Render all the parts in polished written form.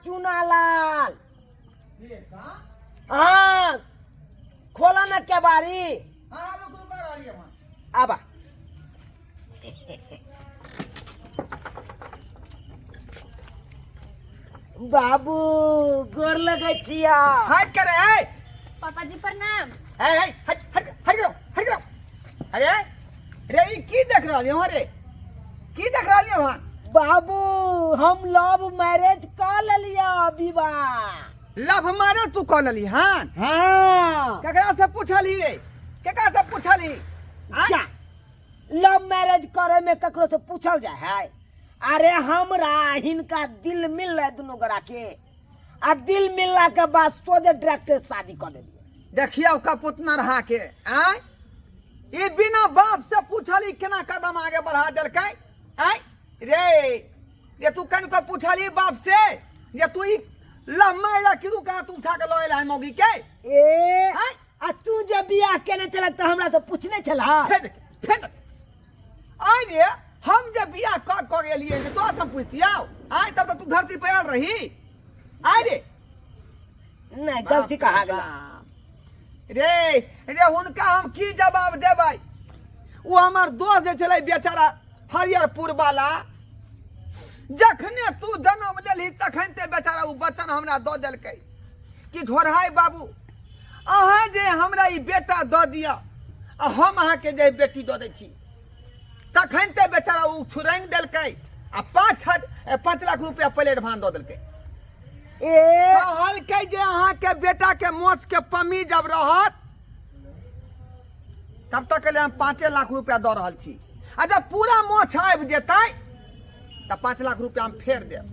चुनालाल। हाँ, खोला ना केबाड़ी। हाँ, रुक रुक, आ रही है वहाँ। आबा बाबू, गोर लगै छिया। हट करे है। पापा जी प्रणाम। है है, हट हट हट जाओ, हट जाओ। अरे रे, ई की देख रहल हो रे? की देख रहल हो? बाबू, हम लव मैरिज कर लेलिया विवाह। लव मैरिज तू कर लेली? हां? हाँ। केकरा से पूछली रे? केकरा से पूछली? जा, लव मैरिज करे में ककरो से पूछल जाए है? अरे हमरा हिनका दिल मिल रहा दुनू गोरा के, आ दिल मिलला के बाद सोझे डायरेक्ट शादी कर लेलिए। देखियो कपुतना रहा के आय, ई बिना बाप से पूछली केना कदम आगे बढ़ा देलकै? आय रे रे, तू कन के पूछली बाप से जे तू ई लव मैरिज की का तू उठा के लऽ एला मौगी के? ए आय? आ तू जब बियाह केने चला त हमरा से पूछने छला? फेर देख, फेर देख। आय रे, हम जब बियाह कऽ कऽ एलियै तऽ तोरा से पूछतियौ? आय, तब तऽ तू धरती पर आयल रही। आय रे। नहीं, गलती कहा गेला। रे रे, हुनका हम की जवाब देबै? ओ हमर दोस्त जे छलै बेचारा हरियरपुर वाला, जखने तू जन्म लेलही तखन ते बेचारा ओ वचन हमरा दऽ देलकै कि ढोरहाय बाबू, अहाँ जे हमरा ई बेटा दऽ दिअ आ हम अहाँके जे बेटी दऽ दै छी। तखन ते बेचारा ओ छुरंग देलकै आ 5 लाख रुपया पहिले एडवांस दऽ देलकै। ए कहलकै जे अहाँके बेटा के मोछ के पमी जब रहत तब तक के लिए हम 5 लाख रुपया दऽ रहल छी, आ जब पूरा मोछ आबि जेतै तऽ 5 लाख रुपया हम फेर देब।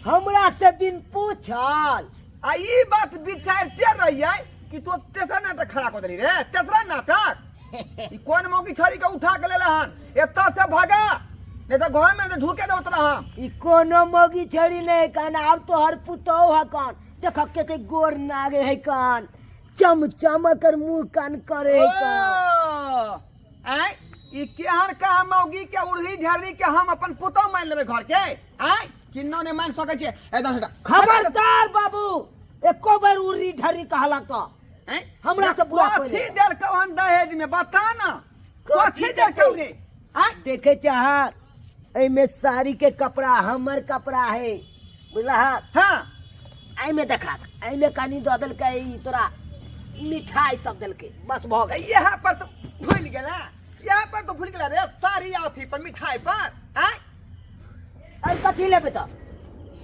हमरा से बिन पूछल। आ ई बात विचारते रहियै कि तू तेसरा नाटक खड़ा कऽ देली रे। तेसरा नाटक, ई कोन मौगी छड़ी के उठा के लेले हन? एतऽ से भगा, नहीं तऽ घर में ढुके देब तोरा हम। ई कोनो मौगी छड़ी नहीं कान, आब तोहर पुतोह है कान। देख के गोर नागे है कान, चम चम कर मुंह कान करे है कान। ओ, आँय, ई केहन कहा मौगी के उड़ही ढेरी के हम अपन पुतोह मान लेबै घर के? आँय, किन्नो नहि मान सकै छियै। एकदम हटा। खबरदार बाबू, एको बेर उर्री ढर्री कहला तो आँय? हमरा से बुरा कोई कथी नहीं। देलकौ हन दहेज में, बता ना। कथी कथी देलकौ रे? आँय? देखे चाह, एमे साड़ी के कपड़ा हमर कपड़ा है, बुझला? हाँ। एमे देखा, एमे कनी दऽ देलकै ई तोरा मिठाई सब देलकै, बस भऽ गेल। यहाँ पर तो भूल गेला, यहाँ पर तो भूल गेला रे, साड़ी अथी पर मिठाई पर। आँय? अरे कथी लेबै तऽ?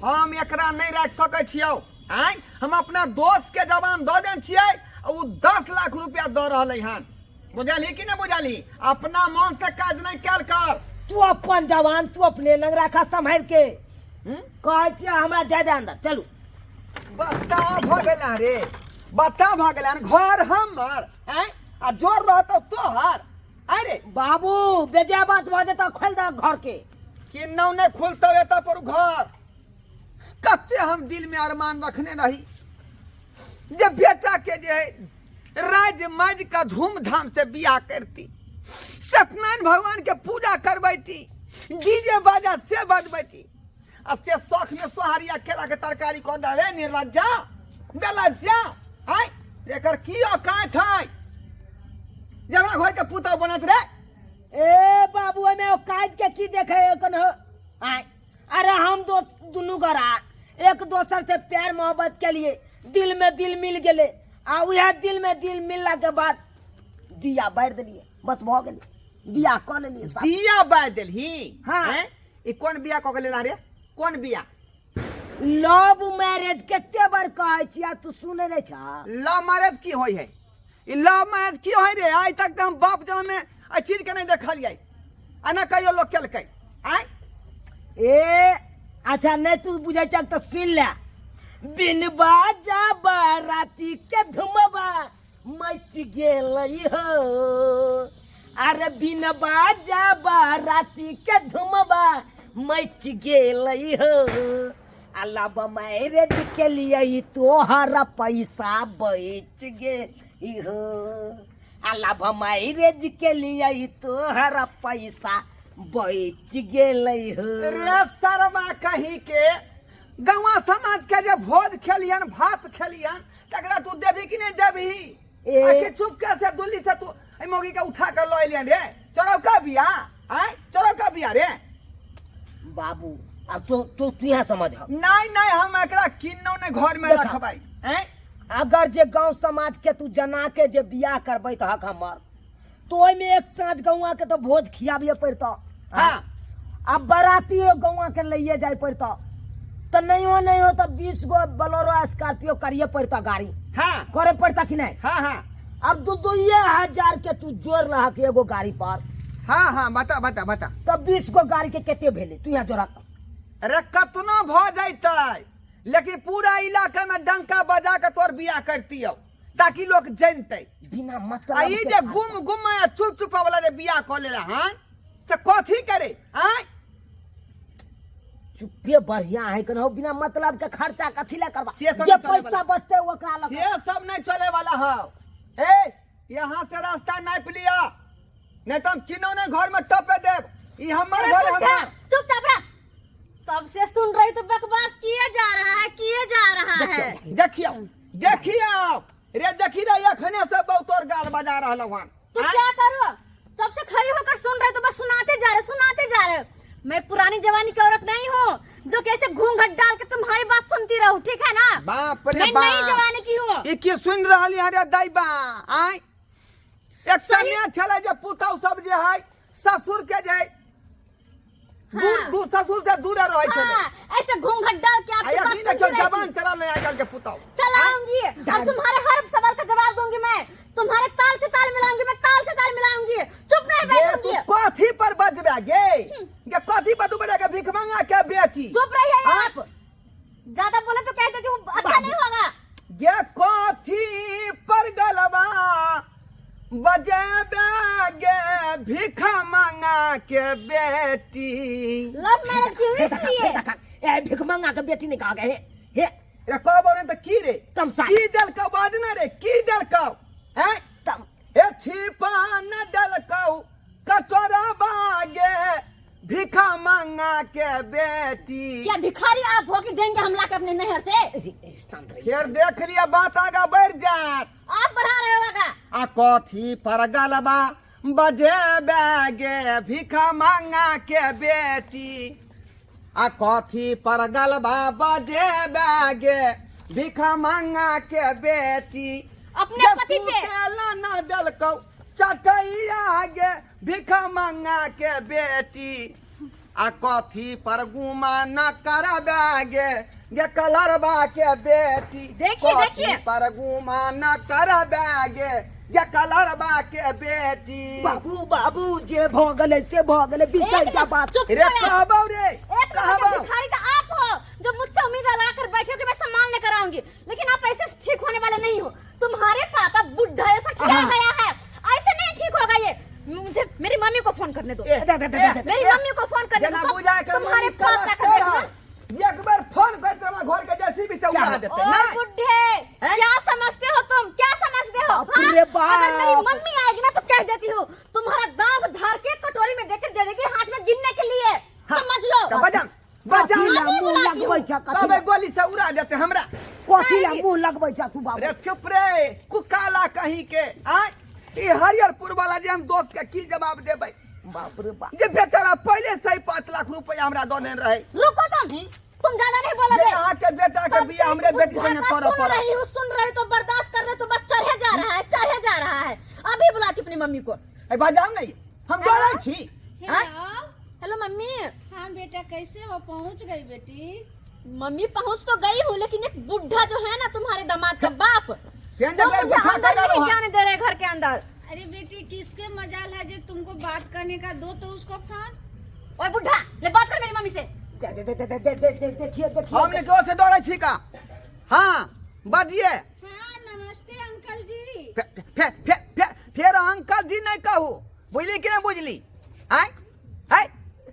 हम एकरा नहि राखि सकै छियौ। आँय, हम अपना दोस्त के जवान दऽ देने छियै आ ओ 10 लाख रुपया दऽ रहलै हन। बुझलही कि नहि बुझलही? अपना मन से काज नहि कयल कर। तू अपन जवान तू अपने लग राखा सम्हारि के। हम्म? कहै छियै, हमरा जाय दे अंदर, चलू। बता भऽ गेला रे, बता भऽ गेला। घर हमर, आँय, आ जोर रहतौ तोहर। अरे बाबू, बेजा बात भऽ जेतौ, खोलि दे घर के। किन्नौ नहि खुलतौ एतऽ पर घर। कते हम दिल में अरमान रखने रही जे बेटा के जे है राज मज का धूमधाम से बियाह करती, सत्यनारायण भगवान के पूजा करबैती, डीजे बाजा से बजबैती, आ से शौख में सोहारिया केला के तरकारी कऽ दे रे निर्लज्जा बेलज्जा। आय, एकर की औकात है जे हमरा घर के पुतहु बनत रे? ए बाबू, एमे औकात के की देखे कोनो? आय, अरे हम दोस्त दुनू गोरा एक दोसर से प्यार मोहब्बत के लिए दिल में दिल मिल गेले, आ उहे दिल में दिल मिलला के बाद दिया बारि देलिए, बस भऽ गेलै, बियाह कऽ लेलिए साथ। दिया बारि देलही? हाँ। हैं? ई कोन बियाह कऽ के लेला रे? कोन बियाह? Love marriage. कते बार कहै छियै, तू सुनै नहि छह। लव मैरिज की होय है? ई लव मैरिज की होय रे? आइ तक तऽ हम बाप जन्म में एहि चीज के नहि देखलियै आ ना कहियो लोग केलकै। आँय? ए अच्छा, नहीं तू बुझै छह तऽ सुन ले। बिन बाजा बाराती के धुमबा मच गेलै हो। अरे बिन बाजा बाराती के धुमबा मच गेलै हो, आ लव मैरिज के लिए ई तोहर पैसा बच गेल हो, आ लव मैरिज के लिए ई तोहर पैसा बच गेलै हो। रे सरवा कहीं के, गाँवा समाज के जे भोज खेलियन भात खेलियन तकरा तू देबही कि नहीं देबही? ए। आखिर चुपके से दिल्ली से तू एहि मौगी के उठा के लऽ एलियन रे, चोरौ का बियाह? आँय, चोरौ का बियाह रे? बाबू अब तो तू तू यहाँ समझ। नहीं नहीं, हम एकरा किन्नो नहीं घर में देखा। रखबै। आँय? अगर जे गांव समाज के तू जना के जे बियाह करबै तऽ हक हमर, तो ओहिमे एक साँझ गौआ के तो भोज खियाबिए पड़तौ। हाँ। अब बरातियो गौआ के लइए जाय पड़तौ, तऽ नहियो नहियो तऽ 20 गो बोलेरो स्कॉर्पियो करिए पड़तौ गाड़ी। हाँ। करे पड़ता कि नहीं? हाँ हाँ। अब दू दुइये हजार के तू जोड़ रहा एगो गाड़ी पर। हाँ हाँ, बता बता बता। तब 20 गो गाड़ी के कते भेलै तू यहाँ जोड़ा। अरे कतना भ जैतै, लेकिन पूरा इलाका में डंका बजा के तोर बियाह करतियौ ताकि लोग जानते। बिना मतलब आ ई के जे खर्चा। गुम गुम आ चुप चुपा वाला जे बियाह कऽ लेला हन से कथी करे? आँय? चुप्पे बढ़िया है कन्हौ, बिना मतलब के खर्चा कथी ला करबा? से सब जे नहीं चले पैसा वाला। बचते ओकरा लग। से सब नहीं चले वाला हौ। ए, यहाँ से रास्ता नाप लिया, नहीं तो हम किनो ने घर में टपे देब। ई हमर अरे घर है, बुड्ढा, हमर। चुपचाप रह। तब से सुन रही तो बकवास किए जा रहा है, किए जा रहा है। देखियो देखियो रे, देखी रे, अखने से बहुत और गाल बजा रहल हन। तो क्या करो, तब से खड़ी होकर सुन रहे तो बस सुनाते जा रहे, सुनाते जा रहे। मैं पुरानी जमाने की औरत नहीं हूँ जो कैसे घूंघट डाल के तुम्हारी बात सुनती रहूँ, ठीक है ना? बाप रे मैं बाप। नई जमाने की हूँ। ई की सुन रहल है रे दैबा? आय, एक समय छलै जे पुतहु सब जे है ससुर के जे है दूर हाँ। दूर ससुर से दूर रहै छलै। हाँ, ऐसे घूंघट डाल के आ आपकी बात अखनी सुनती देखियौ रहती। जबान चला नहीं आजकल के पुतहु। चलाऊंगी और तुम्हारे हर सवाल का जवाब दूंगी मैं, तुम्हारे ताल से ताल मिलाऊंगी मैं, ताल से ताल मिलाऊंगी, चुप नहीं गे, तू बैठूंगी। कथी पर बजबे गे? गे कथी पर तू बजबे गे भीख मंगा के बेटी? चुप रहिए हाँ? आप, ज्यादा बोले तो कह देती हूँ अच्छा नहीं होगा। गे कथी पर गलबा बजेबे गे भीख मंगा के बेटी? लव मैरिज की हुई इसलिए। ए भीख मंगा के बेटी नहीं कहा गए हे। रे कहबो ने त की रे? तमसा। की देलकौ बाजना रे, की देलकौ? हैं? तम। ए छिपा न देलकौ कटोरा बागे भीखा मांगा के बेटी। क्या भिखारी आप हो के देंगे हम लाके अपने नहर से? शांत रहिए। फिर देख लिया बात आगा बढ़ जात। आप बढ़ा रहे हो आगा। आ कथी पर गलबा बजे बैगे भीखा मांगा के बेटी? आ कथी पर गलबा बजे बैगे भीखा मांगा के बेटी? अपने पति पे। सुतेला न देलकौ चटैया गे भीखा मांगा के बेटी। आ कथी पर गुमा न करबे गे गे कलरबा के बेटी? देखिए, कथी देखिए। पर गुमा न करबे गे गे कलरबा के बेटी? बाबू बाबू जे भ गेलै से भ गेलै, बिसरि एक जा बात। चुप रे करो। कहबौ रे, एक नंबर के कहबौ। भिखारी तो आप हो जो मुझसे उम्मीद लगा कर बैठे हो कि मैं सम्मान लेकर आऊंगी, लेकिन आप ऐसे ठीक होने वाले नहीं हो। तुम्हारे पापा बुढ़ा ऐसा ठिया हाँ। गया है, ऐसे नहीं ठीक होगा ये। मुझे मेरी मम्मी को फोन करने दो। ए, दे, दे, दे, दे, दे। मेरी ए, मम्मी को फोन करने जेना दो। बुझाय कर तुम्हारे मम्मी कला पापा का कर देखना। है। एक बार फोन कर तो हमरा घर के जेसीबी से उड़ा क्या? देते। ओ नहीं बुढ़े, हैं? क्या समझते हो तुम, क्या समझते हो? बाप हाँ? रे बाप। अगर मेरी मम्मी आएगी ना तो कह देती हूँ तुम्हारा दांत झाड़ के कटोरी में देकर दे देगी हाथ में गिनने के लिए। हाँ। समझ लो। तो बजाम बजाम। कथी ला अभी मुंह बुलाती लगबै हूँ। छ? कथी तबे ला? गोली से उड़ा देते हमरा। कथी ला मुंह लगबै छ तू बाबू? रे चुप रे कुकाला कहीं के। आय ई हरियरपुर वाला जे हम दोस्त के की जवाब देबै? बाप रे बाप। जे बेचारा पहले से ही 5 लाख रुपया हमरा दऽ देने रहे। रुको तुम ज्यादा नहीं बोलोगे। जे अहाँ के बेटा के तब बियाह से हमरे इस बेटी बुढ़ा संगे का करऽ सुन पड़त। रही हूँ, सुन रही हूँ तो बर्दाश्त कर रहे हो तो बस चढ़े जा रहा है, चढ़े जा रहा है। अभी बुलाती अपनी मम्मी को। ए बजाउ नहीं, हम डरै छी। आँय? हेलो। Hello mummy. हाँ बेटा, कैसे हो? पहुँच गई बेटी? मम्मी पहुँच तो गई हूँ, लेकिन एक बुढ़ा जो है ना तुम्हारे दामाद का बाप, केहन वो देखले मुझे बुढ़ा अंदर कैला नहीं रहा? जाने दे रहे घर के अंदर। अरे बेटी, किसके मजाल है जो तुमको बात करने का? दो तो उसको फोन। ओए बुढ़ा, ले बात कर मेरी मम्मी से। दे दे दे दे दे दे दे देखिए देखिए। हम केकरो से डरै छी का? हाँ बजिए। हाँ नमस्ते अंकल जी। फे फे फे फे फेर अंकल जी नहीं कहू, बुझली कि नहीं बुझली? आय आय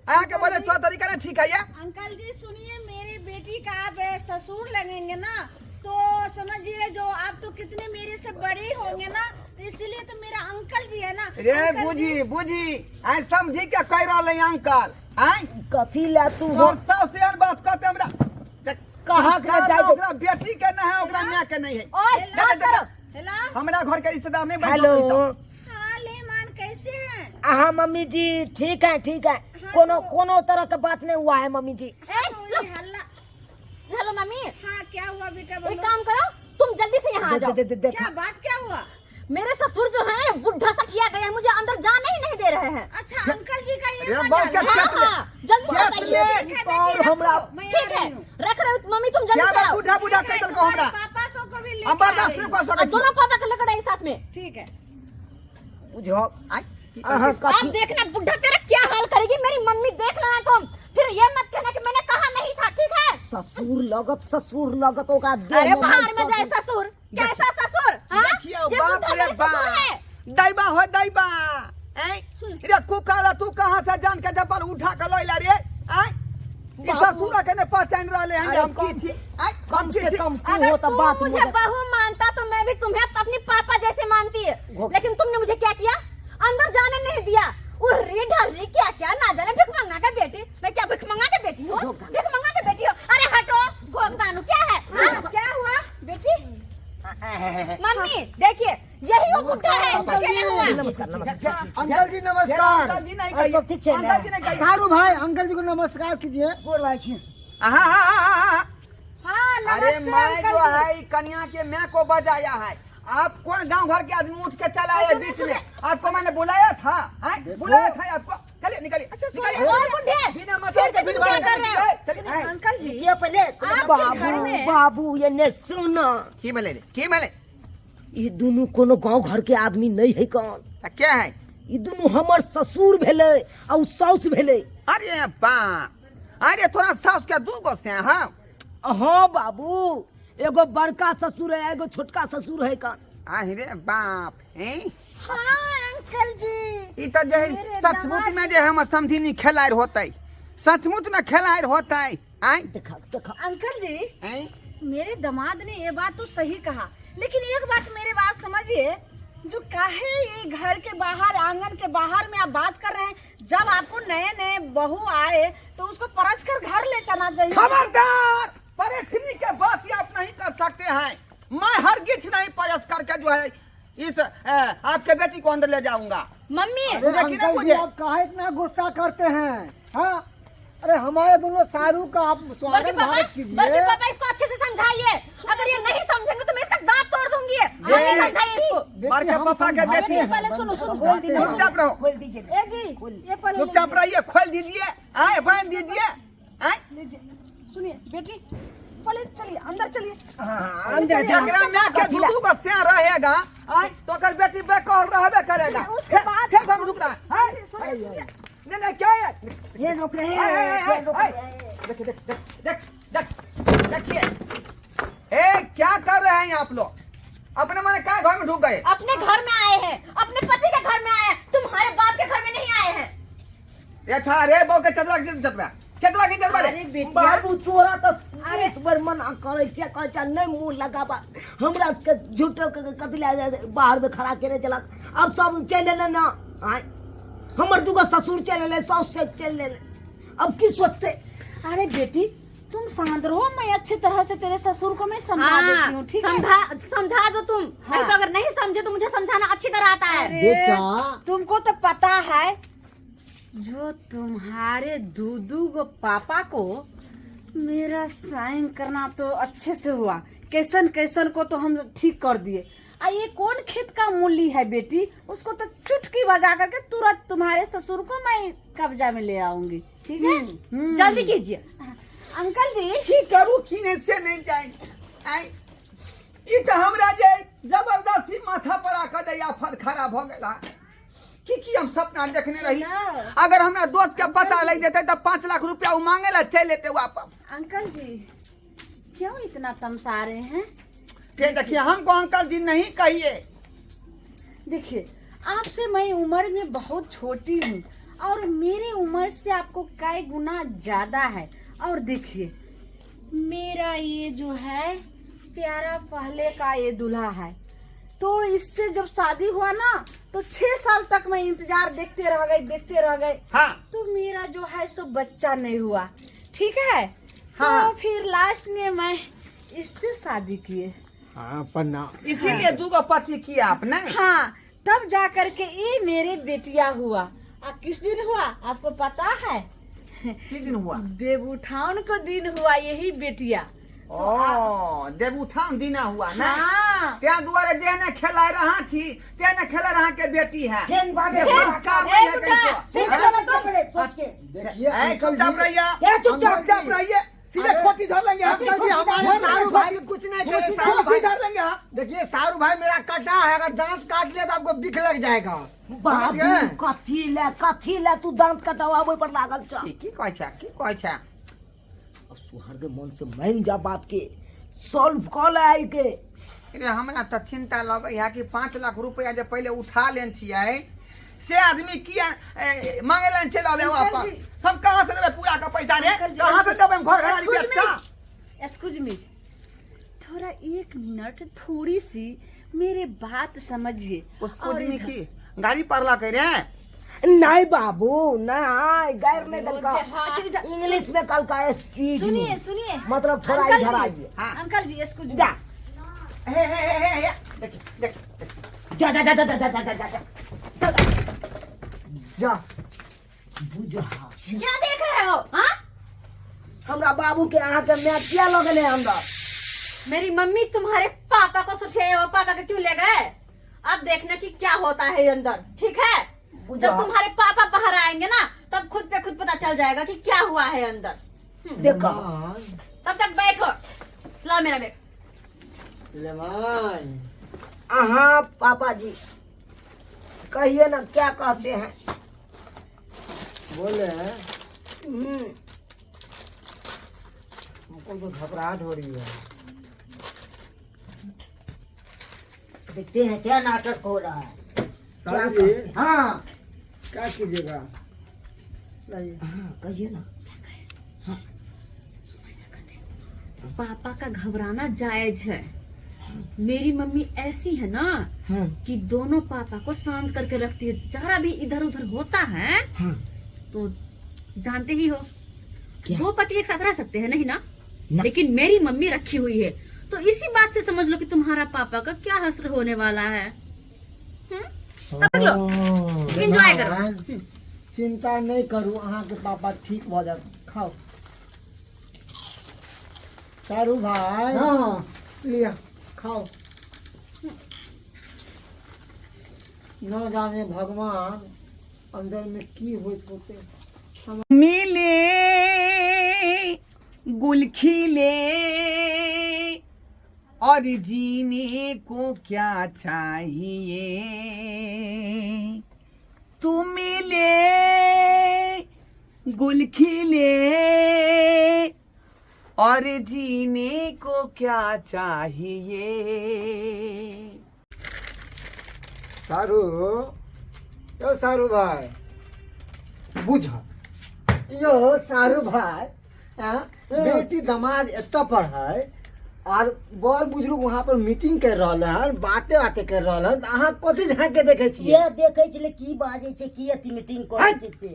अहाँ के बजे थोड़ा तरीका नहीं ठीक है ये? अंकल जी सुनिए, मेरी बेटी का आप ससुर लगेंगे ना, तो समझिए जो आप तो कितने मेरे से बड़े होंगे ना, तो इसीलिए तो मेरा अंकल जी है ना। रे अंकल जी- बुझी बुझी, आय समझी के कह रहल है अंकल। आय कथी ला तू तोर सास से यार बात कहते हमरा। देख, कहा के संस्कार जाय तो ओकरा बेटी के नहीं है, ओकरा माय के नहीं है। और दे, बात दे, दे, करो। हेलो। हमरा घर के रिश्तेदार नहीं बन हेलो। सकते सब। हाँ लेमान, कैसे हैं? हाँ मम्मी जी, ठीक है, ठीक है। कोनो कोनो तरह का बात नहीं हुआ है मम्मी जी। ए, तो लो। ये हल्ला। Hello mummy. हाँ क्या हुआ बेटा, एक बोलो। काम करो, तुम जल्दी से यहाँ आ जाओ। दे, दे, दे, क्या बात, क्या हुआ? मेरे ससुर जो हैं बुढ़ा सठिया गए हैं, मुझे अंदर जाने ही नहीं दे रहे हैं। अच्छा अंकल जी का ये अरे बात बाप है। के हाँ, चेत ले। हाँ, जल्दी से चेत आइए। ले। ठीक है, और बेटी, रखो, हमरा- मैं आ ठीक रही है, हूँ। रख रहे हो मम्मी, तुम जल्दी क्या से बात आओ। बूढ़ा बूढ़ा ठीक है, कह देलको हमरा। तुम्हारे पापा सो को भी लेके हम आ बर्दाश्त रही नहीं हूँ। कर और सकै छी। दोनों पापा के लेकर आइए साथ में। ठीक है। बुझो आय, अहाँ आप कथी देखना बुढ़ा तेरा क्या हाल करेगी मेरी मम्मी, देख लेना तुम, फिर ये मत कहना कि मैंने कहा नहीं था, ठीक है? ससुर लगत, ससुर लगत ओकरा देह अरे में बाहर में ससुर- जाए ससुर, कैसा ससुर? हाँ? देखियो ये बाप बुढ़ा रे मेरे ससुर बाप, है। दैबा हो दैबा। ऐ रे कुकाला, तू कहाँ से जान के जपल उठा के लइला रे? ऐ ई बाबू। ससुर के ने पहचान रहले हैं जे अरे हम की कम- छी? ऐ कम हम की से छी? कम तू अगर हो तो तू बात मुझे मुझे बहू मानता तो मैं भी तुम्हें अपनी पापा जैसे मानती है, लेकिन तुमने मुझे क्या किया, अंदर जाने नहीं दिया। उर्री ढर्री क्या क्या ना जाने, भिख मंगा के बेटी, मैं क्या भिख मंगा के बेटी हूँ? भिख मंगा के बेटी हूँ। अरे हटो घोगदानु, क्या है? हाँ? क्या हुआ बेटी? मम्मी देखिए, यही वो बुढ़ा है, नमस्कार, इसको क्या हुआ? नमस्कार नमस्कार अंकल जी नमस्कार। अंकल जी नहीं और सब ठीक कहिए, छै ने? अंकल जी नहीं कहिए। सारू भाई अंकल जी को नमस्कार कीजिए। गोर लागै छी। हाँ हाँ हाँ हाँ हाँ। हाँ अरे नमस्ते मैं अंकल जो जी। है कन्या के मैं को बजाया है। आप कौन गांव घर के आदमी उठ के चला आया बीच में? आपको मैंने बुलाया था, हैं? बुलाया था आपको? चलिए निकलिए, निकलिए। और बुढ़े बिना मतलब के फिर बिना तुम क्या मतलब कर रहे हो? के, चलिए। अंकल जी ये पहले आपके बाबू घर में- बाबू ये ने सुना की बोले रे, की बोले? ई दुनू कोनो गांव घर के आदमी नहीं है कौन। आ, क्या है? ई दुनू हमर ससुर भेलै आ उ साउस भेलै। अरे बाप, अरे थोड़ा सास के दू गो से। हाँ हाँ बाबू, एगो बड़का ससुर है, एगो छोटका ससुर है कौन। अरे बाप हैं। हाँ अंकल जी, ई तो जे है, मेरे सचमुच दामाद में जे हमर समधिनी खेलायर होतै, सचमुच में खेलायर होतै। आय देखा देखा अंकल जी, आय मेरे दामाद ने ये बात तो सही कहा, लेकिन एक बात मेरे बात समझिए, जो काहे ये घर के बाहर आंगन के बाहर में आप बात कर रहे हैं, जब आपको नए नए बहू आए तो उसको परछ कर घर ले जाना चाहिए। खबरदार, परेशानी के बात ये आप नहीं कर सकते हैं। मैं हरगिज नहीं परस करके जो है इस आपके बेटी को अंदर ले जाऊंगा। मम्मी अरे देखिए ना अंकल जी मुझे। आप काहे इतना गुस्सा करते हैं? हाँ अरे हमारे दोनों सारू का आप बल्कि स्वागत पापा, भारत बल्कि कीजिए। पापा इसको अच्छे से समझाइए, अगर ये नहीं समझेंगे तो मैं इसका दांत तोड़ दूंगी। आगे ये- समझाइए इसको। बेटी, मार के हम पापा के समझाते बेटी। हैं, पहले सुनो, सुनो, समझाते हैं। चुपचाप रहो, खोल दीजिए। ए जी, ये पहले चुपचाप रहिए, खोल दीजिए, आए बांध दीजिए, आए। लीजिए। सुनिए बेटी, पहले चलिए अंदर चलिए। हाँ, अंदर जा। जकरा माय के दू दू गो से रहेगा, आए तो ओकर बेटी बेकौल रहबे करेगा। उसके बाद- फिर हम रुक रहा है। आए। सुनिए, सुनिए। नहीं नहीं क्या है? ये रोक रहे आए, आए, हैं, आए, ये रोक आए। रहे हैं। देखिए, देख, देख, देख, देख, देखिए। ए, क्या कर रहे हैं आप लोग? अपने माने क्या घर में ढुक गए? अपने घर में आए हैं, अपने पति के घर में आए हैं, तुम्हारे बाप के घर में नहीं आए हैं। ये अच्छा रे बहू के चतरा के चतरा चतरा के चतरा रे। अरे बेटिया, बाबू तोरा तऽ देश भर मना करै छै, कहै छै नहि मुँह लगाबा, हमरा सबके झूठो के कथी लए बाहर में खड़ा केने चलक। अब सब चलि एलै ने, आँय हमर दूगो ससुर चलि एलै, साउस से चलि एलै, अब की सोचतै? अरे बेटी तुम शांत रहो, मैं अच्छी तरह से तेरे ससुर को मैं समझा देती हूँ, ठीक है? समझा समझा दो तुम, हाँ। नहीं तो अगर नहीं समझे तो मुझे समझाना अच्छी तरह आता है। अरे, बेटा। तुमको तो पता है जो तुम्हारे दूदू गो पापा को मेरा साइन करना तो अच्छे से हुआ, कैसन कैसन को तो हम ठीक कर दिए। आ ये कौन खेत का मूली है बेटी, उसको तो चुटकी बजा करके तुरंत तुम्हारे ससुर को मैं कब्जा में ले आऊंगी, ठीक है? जल्दी कीजिए अंकल जी। की करू की नहीं से नहीं जाए। आय ई तऽ हमरा जे जबरदस्ती माथा पर आकर जे आफत खड़ा भऽ गेल है। की की हम सपना देखने रही, अगर हमरा दोस्त के पता लग जेतै तऽ 5 लाख रुपया उ मांगे ला चलि एतै वापस। अंकल जी क्यों इतना तमसा रहे हैं? फिर देखिए हमको अंकल जी नहीं कहिए। देखिए आपसे मैं उम्र में बहुत छोटी हूँ और मेरी उम्र से आपको कई गुना ज्यादा है, और देखिए मेरा ये जो है प्यारा पहले का ये दूल्हा है, तो इससे जब शादी हुआ ना तो 6 साल तक मैं इंतजार देखते रह गई, देखते रह गई। हाँ। तो मेरा जो है सो बच्चा नहीं हुआ, ठीक है? हाँ। तो फिर लास्ट में मैं इससे शादी किए। हाँ, प्रणाम। इसीलिए दूगो पति किया आपने। हाँ, तब जा करके ये मेरे बेटिया हुआ। आ किस दिन हुआ आपको पता है? किस दिन हुआ? देवउठान को दिन हुआ यही बेटिया। ओ, देवउठान दिना हुआ ना? हाँ। त्या दुआरे जे ने खेलाय रहा छी ते ने खेला रहा के बेटी है। फेन बाजे। ये संस्कार नहीं है ए, बेटा, कहीं फिर तो। चलो तो पड़े सोच के। देखिए ए, अंकल चुपचाप जी, रहिए। क्या चुपचाप? चुपचाप रहिए, सीधे अरे, छोटी धर लेंगे हम। अंकल जी हमारे सारू भाई को कुछ नहीं कहे। सारू छोटी भाई धर लेंगे हम। देखिए सारू भाई मेरा कटा है, अगर दांत काट लिया तो आपको बिख लग जाएगा। समझ बाबू गए? कथी ले, कथी ले तू दांत कटवाबै पर लागल छ? की की कहै छै, की कहै छै? अब सुहर के मन से मान जा बात के, सॉल्व कऽ ले आई के। रे हमरा तऽ चिंता लगै है कि 5 लाख रुपया जे पहिले उठा लेन छियै से आदमी किया मांगे लन चल आवे वापस। हम कहाँ से देबै पूरा का पैसा रे? अंकल जी, कहाँ से देबै हम घर घरारी Excuse बेच का? एक्सक्यूज मी, थोड़ा एक मिनट, थोड़ी सी मेरे बात समझिए। उसको और मी इधर- की गाड़ी पड़ला के रे? नहीं बाबू नहीं, गैर नहीं कल का। अच्छा, इधर- इंग्लिश में कल का एक्सक्यूज मी। सुनिए सुनिए, मतलब थोड़ा अंकल इधर जी, आइए। हाँ। अंकल जी एक्सक्यूज मी। जा। हे हे हे हे हे, देखिए देखिए। जा जा जा जा जा जा जा जा जा जा। बुझा। क्या देख रहे हो? हाँ, हमरा बाबू के अहाँ के माय किया लऽ गेलै अंदर? मेरी मम्मी तुम्हारे पापा को सुझे हो, पापा को क्यों ले गए? अब देखना कि क्या होता है अंदर, ठीक है? बुझा। जब तुम्हारे पापा बाहर आएंगे ना तब खुद पे खुद पता चल जाएगा कि क्या हुआ है अंदर। देखो। तब तक बैठो, लाओ मेरा बैग। लेमान। अहाँ पापा जी कहिए ना, क्या कहते हैं? बोले हमको तो घबराहट हो रही है। देखते हैं क्या नाटक हो रहा है। साहब जी। हाँ। क्या कीजिएगा? लाइए। हाँ, कहिए ना। पापा का घबराना जायज है। मेरी मम्मी ऐसी है ना कि दोनों पापा को शांत करके रखती है। जरा भी इधर उधर होता है तो जानते ही हो, क्या? दो पति एक साथ रह सकते हैं नहीं ना? ना। लेकिन मेरी मम्मी रखी हुई है, तो इसी बात से समझ लो कि तुम्हारा पापा का क्या हसर होने वाला है। तब लो एंजॉय करो। चिंता नहीं करू, अहाँ के पापा ठीक भऽ जायत। खाओ सारू भाई। हाँ। लिया खाओ। न जाने भगवान अंदर में की होइत होते। मिले गुल खिले और जीने को क्या चाहिए, तू मिले गुल खिले और जीने को क्या चाहिए। सारू, यो सारू भाई, बुझ यो सारू भाई, हाँ? बेटी दमाद एतऽ पर है और बड़ बुजुर्ग वहाँ पर मीटिंग कर रहल हन, बाते बाते कर रहल हन, तऽ अहाँ कथी झाँक के देखै छियै? ये देखै छलै की बाजै छै, की अथी मीटिंग करै छै से।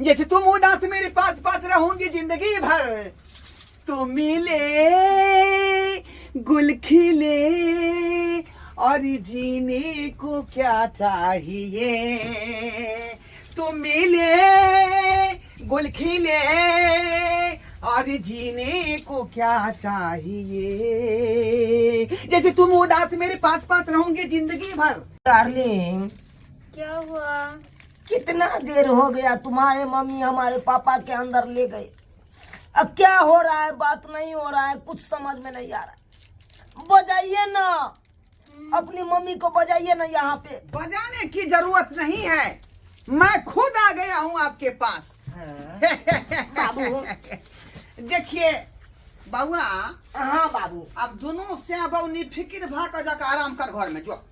जैसे तुम उदास मेरे पास पास रहूंगी जिंदगी भर, तो मिले गुल खिले और जीने को क्या चाहिए, तो मिले गुल खिले और जीने को क्या चाहिए। जैसे तुम उदास मेरे पास पास रहूंगी जिंदगी भर। डार्लिंग, क्या हुआ? कितना देर हो गया तुम्हारे मम्मी हमारे पापा के अंदर ले गए। अब क्या हो रहा है, बात नहीं हो रहा है, कुछ समझ में नहीं आ रहा है। बजाइए ना, अपनी मम्मी को बजाइए ना यहाँ पे। बजाने की जरूरत नहीं है, मैं खुद आ गया हूँ आपके पास। बाबू। देखिए बउआ। हाँ बाबू। अब दोनों से बऊ निफिक्र भा के जाकर आराम कर घर में जो।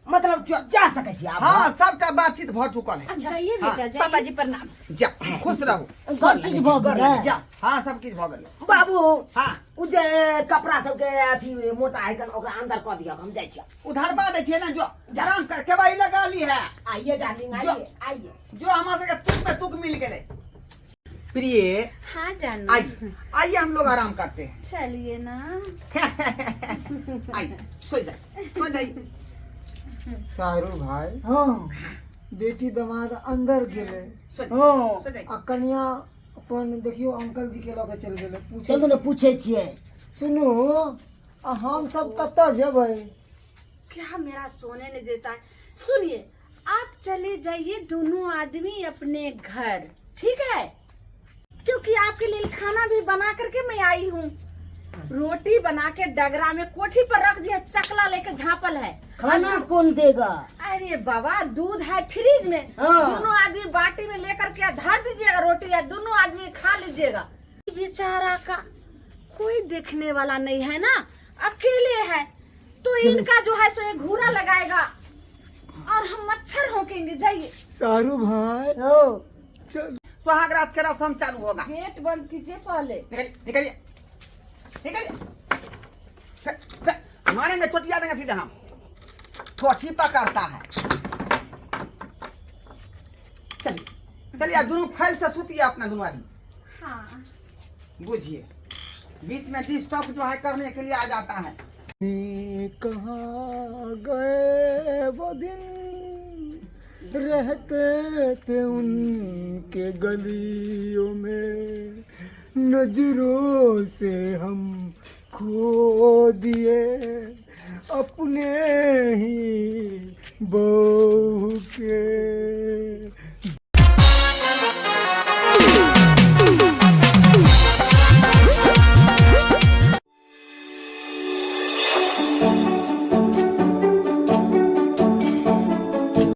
मतलब जा सकै छी आब? हाँ, सबटा बातचीत भ चुकल है। जाइए हाँ। बेटा, जाइए। पापा जी प्रणाम। जा, खुश रहू। सब चीज भऽ गेलै। जा, हाँ, सब किछु भऽ गेलै। बाबू। हाँ। उ जे कपड़ा सबके अथी मोटा है कन, ओकरा अंदर कऽ दिअ, हम जाइ छी। उधारबा दै छियै ने, जो आराम कर, केबाड़ी लगा ली है। आइए डार्लिंग, आइए आइए। जो हमरा सबके तुक पे तुक मिल गेलै। प्रिय हाँ जानू। आइए आइए, हम लोग आराम करते हैं। चलिए ना। आइए, सो जाइए, सो जाइए। सारू भाई, हाँ। बेटी दमाद अंदर गेलै। सो जाइए, हाँ। सो जाइए। आ कनिया अपन देखियो अंकल जी के लऽ के चलि गेलै। पूछै चलू ने, पूछै छियै। सुनू, आ हम सब कतऽ जेबै? क्या मेरा सोने नहीं देता है। सुनिए, आप चले जाइए दोनों आदमी अपने घर, ठीक है? क्योंकि आपके लिए खाना भी बना करके मैं आई हूँ। रोटी बना के डगरा में कोठी पर रख दिया, चकला लेके झापल है। खाना कौन देगा? अरे बाबा, दूध है फ्रिज में। हाँ। दोनों आदमी बाटी में लेकर के धर दीजिएगा रोटी, या दोनों आदमी खा लीजिएगा। बेचारा का कोई देखने वाला नहीं है ना, अकेले है, तो इनका जो है सो ये घूरा लगाएगा और हम मच्छर होकेंगे। जाइए। सारू भाई, हो। चल। सुहाग रात के रसम चालू होगा। गेट बंद कीजिए पहले। निकलिए, निकलिए, निकलिए। फिर मारेंगे, चोटिया देंगे सीधे हम। ठोठी पकड़ता है। चलिए चलिए, आप दोनों फैल से सुतिए अपना दोनों आदमी। हाँ। बुझिए, बीच में डिस्टर्ब जो है करने के लिए आ जाता है। कहाँ गए वो दिन, रहते थे उनके गलियों में, नजरों से हम खो दिए अपने ही बहू